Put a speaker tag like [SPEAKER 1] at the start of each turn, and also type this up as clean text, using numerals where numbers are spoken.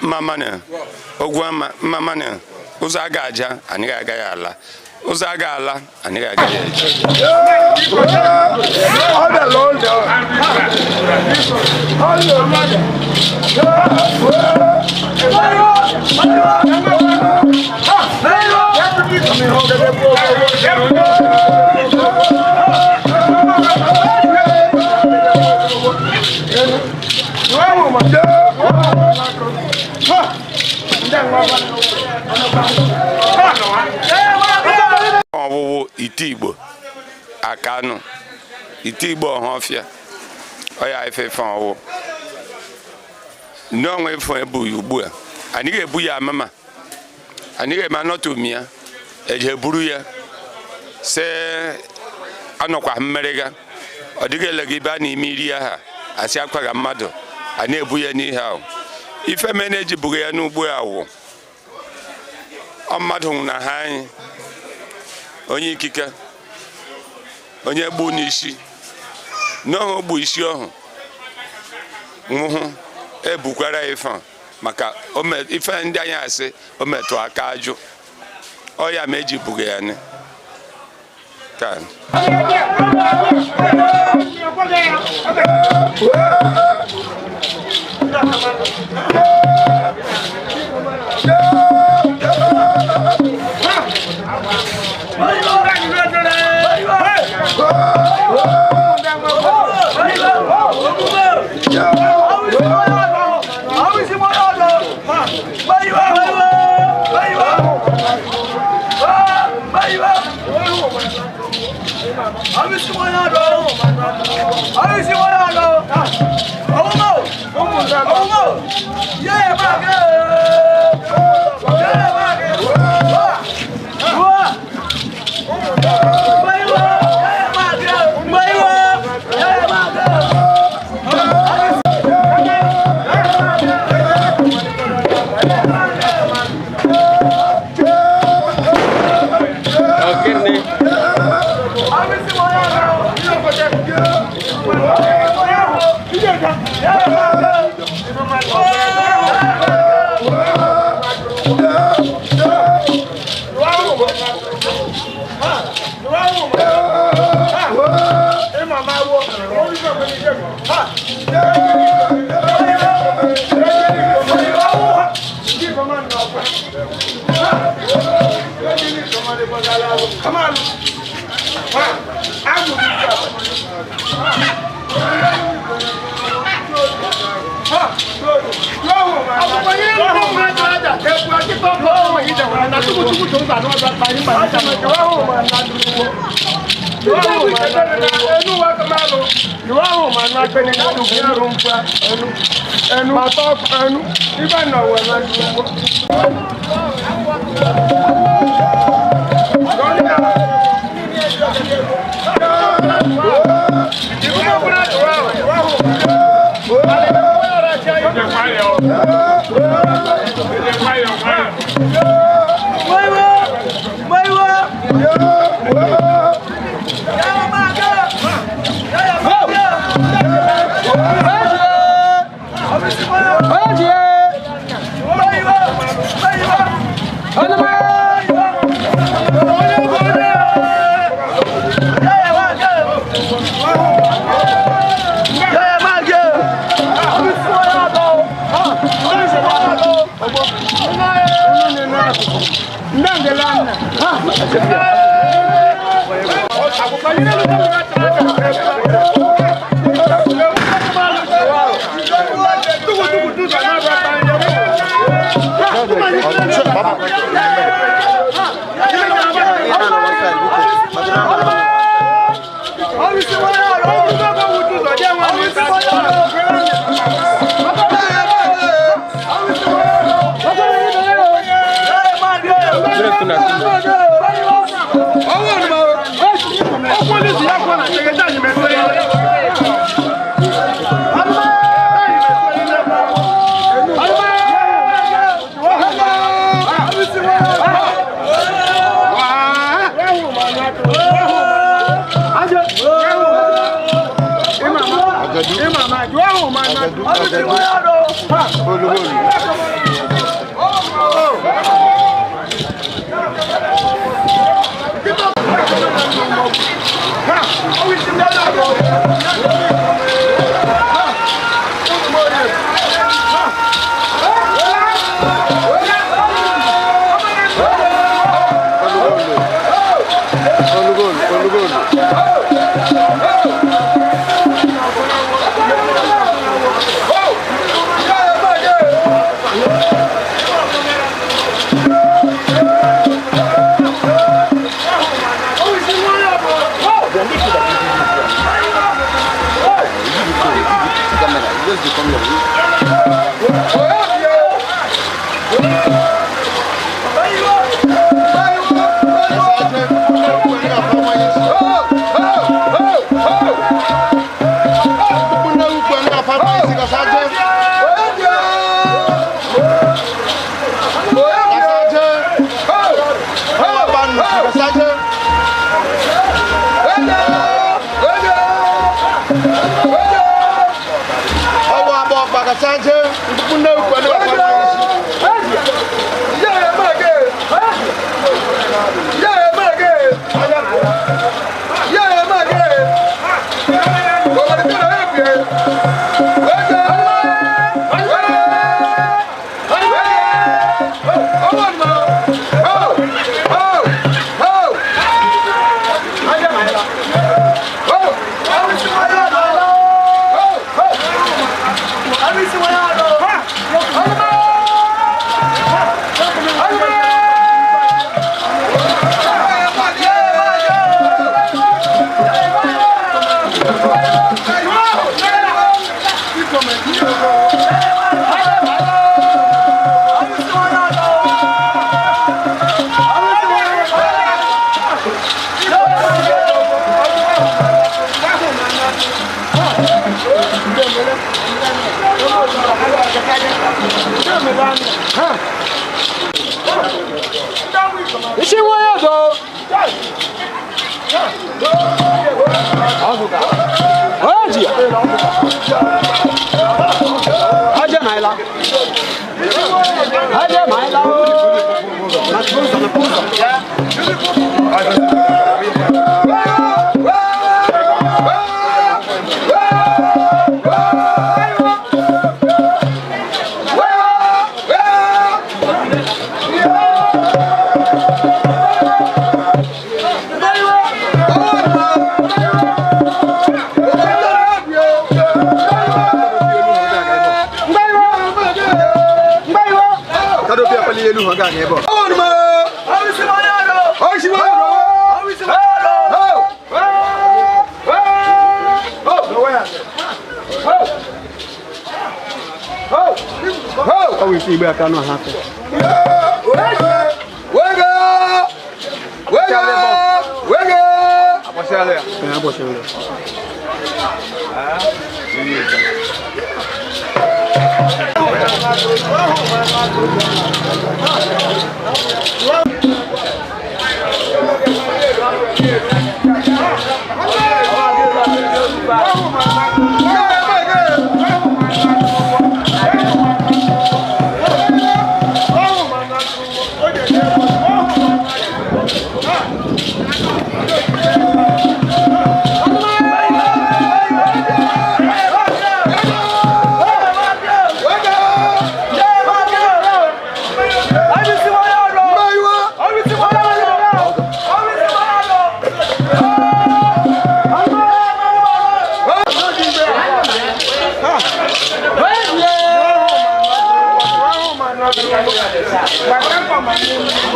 [SPEAKER 1] Mmamanị ogwu ama mmamanị ụzọ aga aja anyị ga-agaghị ala ụzọ aga ala anyị ga-agaghị eje. Ọwụwụ ite Igbo Akanụ ite Igbo Ọhafịa ọya ife ife ọwụ ndị ọnwa ife ebu ya ugbu a anyị ga-ebu ya amama anyị ga-eme anọtụm ya eje buru ya sị anọkwa mmerịga ọ dịghị ele gị bịa n'ime iri aha asị akwaga mmadụ a na-ebu ya n'ihe ahụ ife me na-ejibughị ya n'ugbo awụ ọ mmadụ na ha anyị onye ikike onye gbu n'isi n'ọhụ gbu isi ọhụ nwụhụ ebukwara ife a maka ife ndị anyị asị o metụ aka ajụ ọ ya ma eji buga ya ni ka.
[SPEAKER 2] Thank you.